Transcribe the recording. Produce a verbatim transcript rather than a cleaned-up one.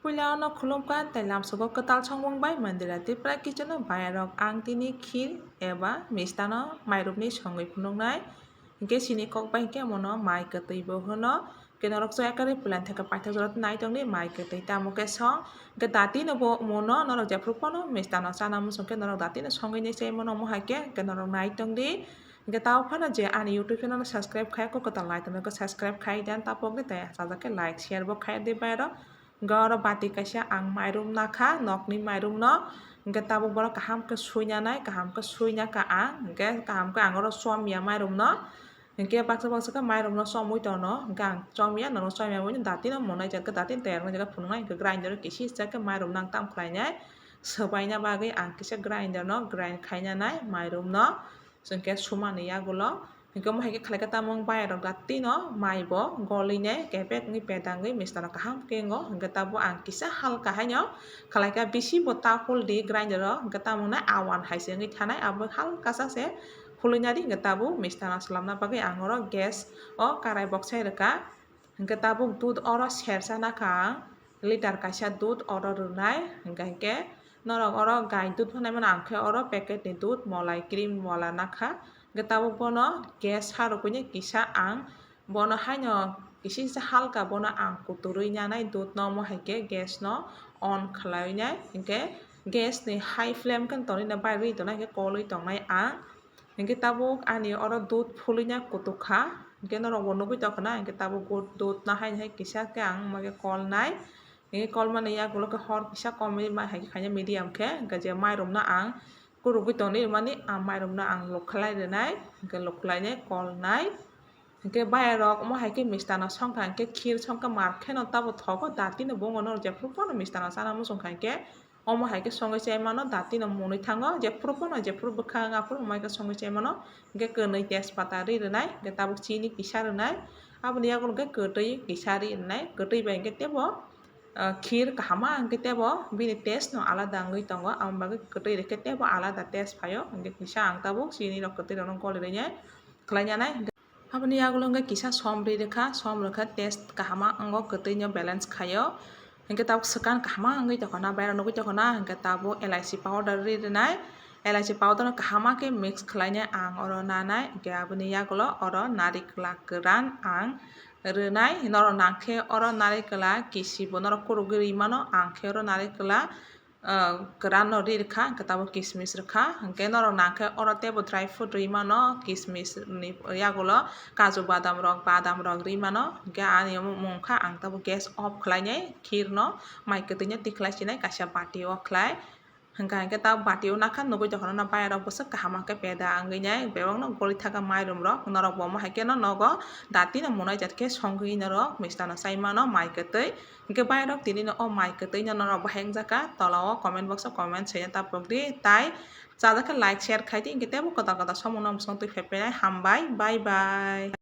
Puila no khulumkha tei lamsogo kwtal songmung bai Mandira Tripura kitchen o bayarok ang tini khir eba mistano mairupni songwi phunuknai. Hinkhe chini kok bai hinkhe mono mai kwtwi bo hwno. Hinkhe norok chaya karwi puilani theke paithak jora nai tongdi mai kwtwi tamo khe song. Hinkhe datino bo mono norok jephru phano mistano chana muchung khe norok datino songwi nai chai mano omo hai khe hinkhe norok nai tongdi. Hinkhe tabuk phano je ani YouTube channel no subscribe khai kok kwtal nai tongkhe subscribe khai dan tapok di tei chajak khe like share bo khai di bayarok. Hinkhe oro bati kaisa ang mairum nakha, nokni mairumno. Hinkhe tabuk borok kaham khe suina nai, kaham khe suina kha ang. Hinkhe kaham khe ang oro chomya mairumno. Hinkhe baksa baksa khe mairumno chomwi tono. Hinkhe ang chomya, nono chomya bai datino monai jak khe datino tayar wngjak khe phunuknai. Hinkhe grinder o kisi jak khe mairum nang tam khlainai. Swbaina bagwi ang kisa grinder no grind khaina nai mairumno. Chwng khe sumani yagulo. Hinkhe omo hai khe khlai khe tamo wng bayarok datino mai bo golwinai kepek wngwi pedangwi mistano kaham khe wngo. Hinkhe tabuk ang kisa halka haino khlai kha bisi bo ta hul di grinder o. Hinkhe tamo wngnai awan hai se wngwi thanai abo halkasa se hulwina di. Hinkhe tabuk mistano swlamna bagwi ang oro gas o karai boksai rwkha. Hinkhe tabuk dudh oro sersa nakha ang, litre kaisa dudh oro rwnai. Hinkhe, hinkhe norok oro gai dudh phano mano ang khe oro packet ni dudh molai cream wala nakha. Hinkhe tabuk bono gas ha rwphinai kisa ang bono haino kisa kisa halka bono ang kuturwi nanai dudh no omo hai khe gas no on khlai nai. Hinkhe gas ni high flame khe tonwi no bai rwi tongnai hinkhe kolwi tongnai ang. Hinkhe tabuk ani oro dudh phulwina kutuk kha. Hinkhe norok bo nugwi tongkha na, hinkhe tabuk dudh no hai hai kisa khe ang omo khe kolnai. Hinkhe kolmani yagulo khe hor kisa komwi ma hai khe khaina medium khe, hinkhe je mairumno ang kurugwi tongwi rwmani, ang mairumno ang lukhlai rwnai, hinkhe lukhlainai kolnai. Hinkhe bayarok omo hai khe mistano songkha, hinkhe khir songkha mar kheno tabo thogo, datino bo wngno jephru phano mistano chana muchung kha hinkhe. Omo hai khe songwi chai mano, datino mwnwi thango, jephru phano, jephru bwkha wng aphuru omo hai khe songwi chai mano. Hinkhe kwnwi tejpata ri rwnai, hinkhe tabuk chini kisa rwnai, aboni yagulo hinkhe kwtwi kisa ri rwnai, kwtwi bai hinkhe teibo, ah, khir kahama hinkhe teibo bini taste no alada wngwi tongo, aboni bagwi kwtwi rwkhe teibo alada taste phaio, hinkhe kisa ang tabuk chini rok kwtwi rokno goli rwnai khlai nanai. Aboni yagulo hinkhe kisa som ri rwkha, som rwkha taste kahama wngo, kwtwino balance khaio. Hinkhe tabuk swkang kahama wngwi tongkha na, bayarok nugwi tongkha na, hinkhe tabuk elaichi powder ri rwnai. Elaichi powder no kahama khe mix khlainai ang oro nanai. Hinkhe aboni yagulo oro narikla kwran ang rwnai. Norok nang khe oro narikla kisi bo norok kurugwi ri mano, ang khe oro narikla ah, kwran no ri rwkha, hinkhe tabuk kismis rwkha, hinkhe norok nang khe oro teibo dry fruit ri mano, kismis ni yagulo kaju badam rok, badam rok ri mano, hinkhe ani omo wngkha ang tabuk gas off khlainai, khir no mai kwtwi no tikhlai sinai kaisa bati o khlai, hinkha hinkhe tabuk bati o nakha nugwi tongkha na bayarok bwswk kaham khe peda wngwi nai bebak no goli thaka mairum rok, norok bo omo hai khe no nogo dati no mwnai jat khe songwi norok mistano chai mano mai kwtwi. Hinkhe bayarok tini no o mai kwtwi no norok bahai wngjakha, tola o comment box o comment soi na tapok di, tai chajak khe like share khai di, hinkhe teibo kwtal kwtal somung no bwswng twi phai phainai, hambai, bye bye.